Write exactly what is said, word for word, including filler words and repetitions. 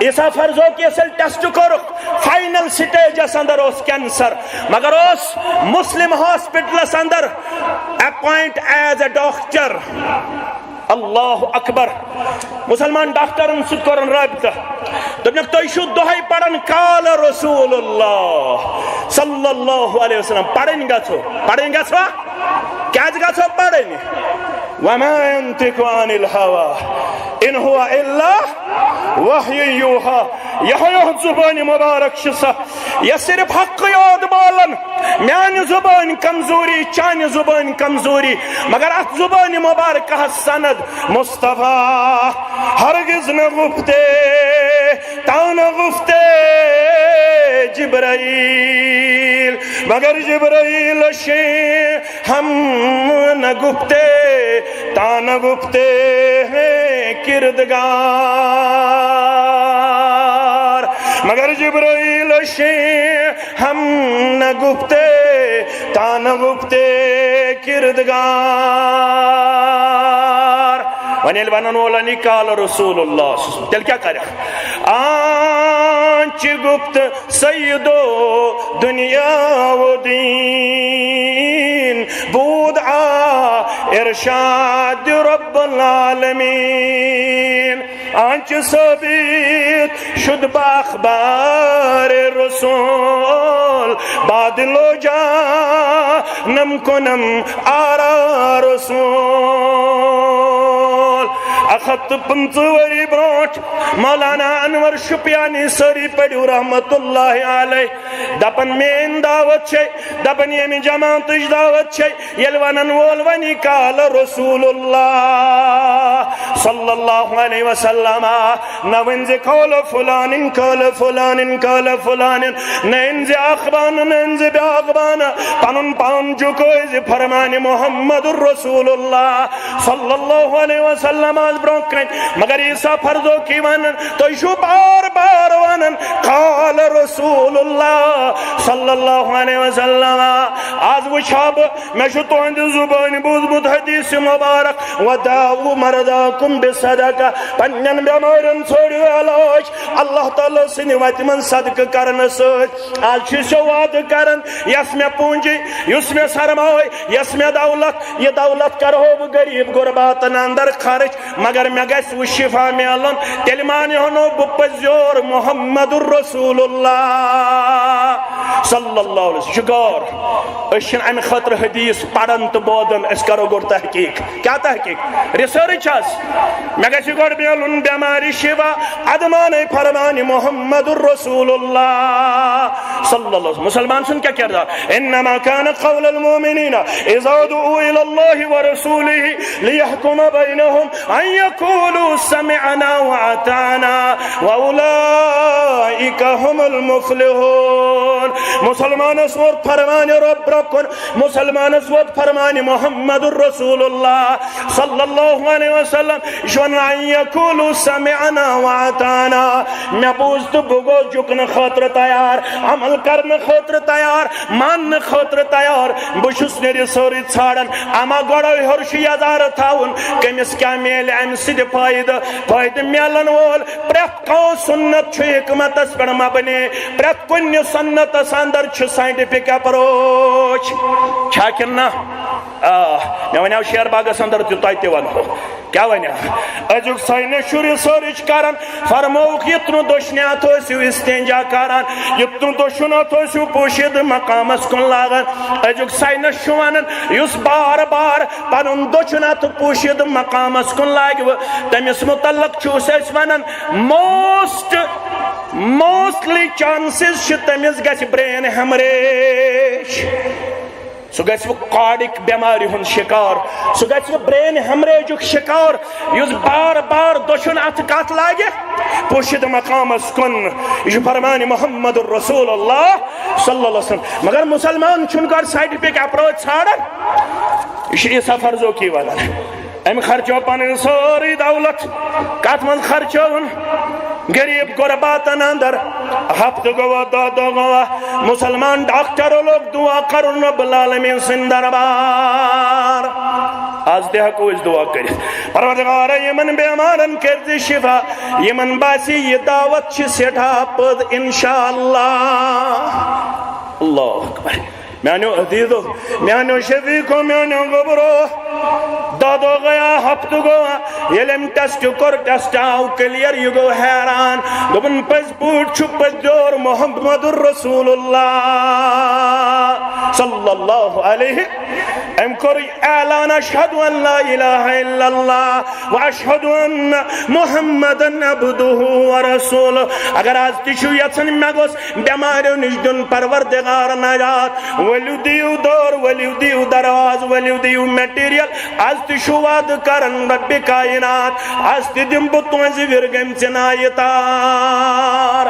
عیسیٰ فرزوقی یس ییٚلہِ ٹیسٹ کوٚرُکھ، فائنل سٹیجس اندر اوس کینسر، مگر اوس مسلم ہاسپٹلس اندر اپوائنٹ ایز اے ڈاکٹر۔ اللہ اکبر۔ مسلمان ڈاکٹرن سۭتۍ کوٚرُن رٲبطہٕ۔ دوٚپنکھ، "تُہۍ چھِو دۄہے پران قال رسول اللہ صلی اللہ علیہ وسلم، پرٕنۍ گژھو، پرٕنۍ گژھوا؟ کیازِ گژھو پرٕنۍ؟ وما ينطق عن الهوى ان هو الا وحي يوحى۔" یہے یہُس زبان مبارک چھِ سۄ، یۄس صرف حق یوت بولان۔ میانہِ زبان کمزوری، چانہِ زبان کمزوری، مگر اتھ زبان مبارکہ سند مصطفیٰ ہرگز نہ گفتے، تا نہ گفتے جبرائیل، مگر جبرائیل شے ہم نہ گفتے، تا نہ گفتے ہیں کردگار، مگر جبرائیل شے ہم نہ گفتے، تا نہ گفتے کردگار۔ وۄنۍ ییٚلہِ ونن وول ونہِ قال رسول اللہ، تیٚلہِ کیٛاہ کرکھ؟ آنچ گفت سید و دنیا و دین، بود آ ارشاد رب العالمین۔ آنچ ثابت شد با اخبار رسول، بعد لو جانم کنم آرا رسول۔ اکھ ہتھ تہٕ پٕنٛژٕہ ؤری برونٛٹھ مولانا انور شُپیانی، سٲری پٔرِو رحمت اللہ علیہ، دپان، میٲنۍ دعوت چھے، دپان، ییٚمہِ جماعتٕچ دعوت چھے، ییٚلہِ ونن وول ونہِ قال رسول اللہ صلی اللہ علیہ وسلم، نہ ؤنۍ زِ قول فلان، قال فلان، قال فلان، نہ ؤنۍ زِ اکھ بانہٕ، نہ ؤنۍ زِ بیاکھ بانہٕ، پنُن پان جُکٲے زِ فرمان محمد رسول اللہ صلی اللہ علیہ وسلم آز برونٛہہ کنہِ۔ مگر عیسیٰ فرزوقی ونان، تُہۍ چھِو بار بار ونان قال رسول اللہ صلی اللہ علیہ وسلم۔ آز وٕچھا بہٕ، مےٚ چھُ تُہنٛدِ زُبٲنۍ بوٗزمُت حدیث مبارک، "وداووا مرضاکم بالصدقہ"، پننٮ۪ن بٮ۪مارٮ۪ن ژھٲنٛڈِو علاج اللہ تعالیٰ سٕنٛدِ وتہِ منٛز صدقہٕ کرنہٕ سۭتۍ۔ آز چھِ سُہ وعدٕ کران، یۄس مےٚ پوٗنٛجی، یُس مےٚ سرمایہِ، یۄس مےٚ دولت، یہِ دولت کرہو بہٕ غریب غرباتن اندر خرچ، مگر مےٚ گژھِ وۄنۍ شفا میلُن، تیٚلہِ مانہو نہٕ بہٕ پٔزیور محمد رسول اللہ صلی اللہ علیہ وسلم۔ شُکر، أسۍ چھِنہٕ امہِ خٲطرٕ حدیث پران تہٕ بوزان، أسۍ کرو گۄڈٕ تحقیق۔ کیٛاہ تحقیق؟ ریسرچ حظ۔ مےٚ گژھِ گۄڈٕ میلُن بٮ۪مارِ شفا، ادٕ مانے فرمان محمد رسول اللہ صلی اللہ علیہ وسلم۔ مسلمان سُنٛد کیٛاہ کردار؟ انما کان قول المؤمنین اذا دعوا الی اللہ ورسولہ لیحکم بینہم ان یقولوا سمعنا واطعنا واولئک هم المفلحون۔ مسلمانس ووت فرمان رب برٛونٛہہ کُن، مسلمانس ووت فرمان محمد رسول اللہ صلی اللہ علیہ وسلم، یہِ چھُ ونان، "ان یقولوا سمعنا واطعنا"، مےٚ بوٗز تہٕ بہٕ گوٚوس جُکنہٕ خٲطرٕ تیار، عمل کرنہٕ خٲطرٕ تیار، ماننہٕ خٲطرٕ تیار۔ بہٕ چھُس نہٕ ریسرچ ژھانڈان، اما گۄڈے ہیوٚر چھُ یزارٕ تھاوُن، کٔمِس کیٛاہ میلہِ امہِ سۭتۍ فٲیدٕ؟ فٲیدٕ میلن وول پرٛٮ۪تھ کانٛہہ سُنت چھُ حکمتس پٮ۪ٹھ مبنی، پرٛٮ۪تھ کُنہِ سُنتس اندر چھُ ساینٹیفک اپروچ۔ چھا کِنہٕ نہ؟ آ، مےٚ وَنیٛاو شیر باغس اندر تہِ، تۄہہِ تہِ وَنہو۔ کیٛاہ وَنیٛاو؟ أزیُک ساینس چھُ ریسرچ کران، فرمووُکھ، یُتھ نہٕ دٔچھنہِ اَتھٕ ٲسِو استنجا کران، یُتھ نہٕ دٔچھُن اَتھٕ ٲسِو پوشیدٕ مقامس کُن لاگان۔ أزیُک ساینس چھُ وَنان، یُس بار بار پنُن دٔچھُن اَتھٕ پوشیدٕ مقامس کُن لاگہِ، تٔمِس متعلق چھُ أسۍ وَنان، موسٹ موسٹلی چانسز چھِ تٔمِس گژھِ برین ہیمریج۔ سُہ گژھِ وۄنۍ کارڈک بٮ۪مارِ ہُنٛد شِکار، سُہ گژھِ وۄنۍ برین ہیمریجُک شِکار، یُس بار بار دٔچھُن اَتھٕ کَتھ لاگہِ؟ پوشیدٕ مقامس کُن۔ یہِ چھُ فرمان محمد رسول اللہ صلی اللہ علیہ وسلم۔ مگر مسلمان چھُنہٕ گۄڈٕ ساینٹیفک اپروچ ژھانڈان۔ یہِ چھُ عیسیٰ فرزوقی وَنان۔ أمۍ خرچٲو پنٕنۍ سٲرٕے دولت۔ کتھ منٛز خرچٲوٕن؟ غریب غرباتن اندر۔ ہفتہٕ گوٚوا، دہ دۄہ گوٚوا، مسلمان ڈاکٹرو لوگ دعا کرُن رب العالمین سٕنٛدِ دربار۔ آز تہِ ہٮ۪کو أسۍ دُعا کٔرِتھ، پروردگارا، یِمن بیمارن کٔرۍ زِ شفا، یِمن باسہِ یہِ دعوت چھِ سٮ۪ٹھاہ پٔز، انشاءاللہ۔ اللہ اکبر۔ میانیو عزیزو، میانیو شفیقو، میانیو گوٚبرو، دۄہ دۄہ گٔیا، ہفتہٕ گوٚو، ییٚلہِ أمۍ ٹیسٹ کوٚر، ٹیسٹ آو کلیئر، یہِ گوٚو حیران۔ دوٚپُن، پٔزۍ پٲٹھۍ چھُ پٔزیور محمد رسول اللہ صلی اللہ علیہ۔ أمۍ کوٚر اعلان، اشہد ان لا الہ الا اللہ و اشہد ان محمدن عبدہ و رسولہ۔ اگر آز تہِ چھُو یژھان مےٚ گوٚژھ بیماریو نِش دیُن پروردگار نجات، ؤلِو دِیِو دور، ؤلِو دِیِو دروازٕ، ؤلِو دِیِو مٹیریل۔ آز تہِ چھُو وعدٕ کران ربِ کائنات، آز تہِ دِمہٕ بہٕ تُہنٛزِ وِرگٔمۍ ژِنایہِ تار۔